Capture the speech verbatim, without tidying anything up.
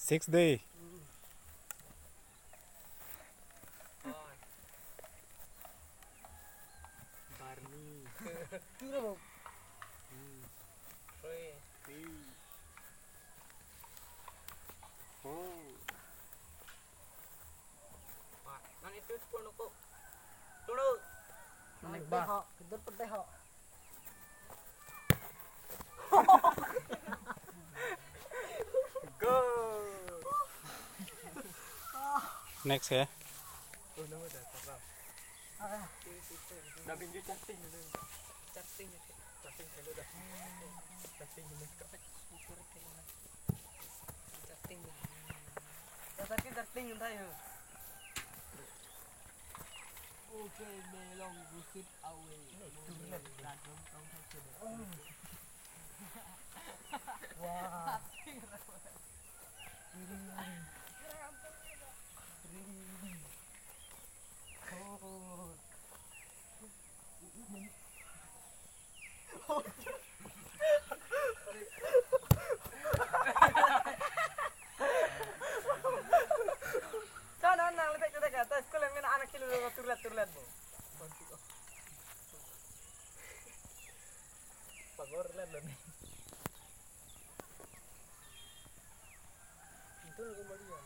Six day. Barney. Two na, bro. Three. Three. Four. Wah, nang itu sepuluh nuko. Tulu. Naik bah. Ho, kedor pede ho. Go. Next ya. Oh, nama dah, sabar. Ah. Dah pinjam chatting dulu. Chatting, chatting dulu dah. Chatting dulu. Chatting dulu. Chatting dulu. Chatting dulu. Okay, melong gusit away. Wah. Sana nang letek letek ya, tas sekolah main anak kilo turlet turlet, bo. Pagor let lo nih. Itu lo kembali ya.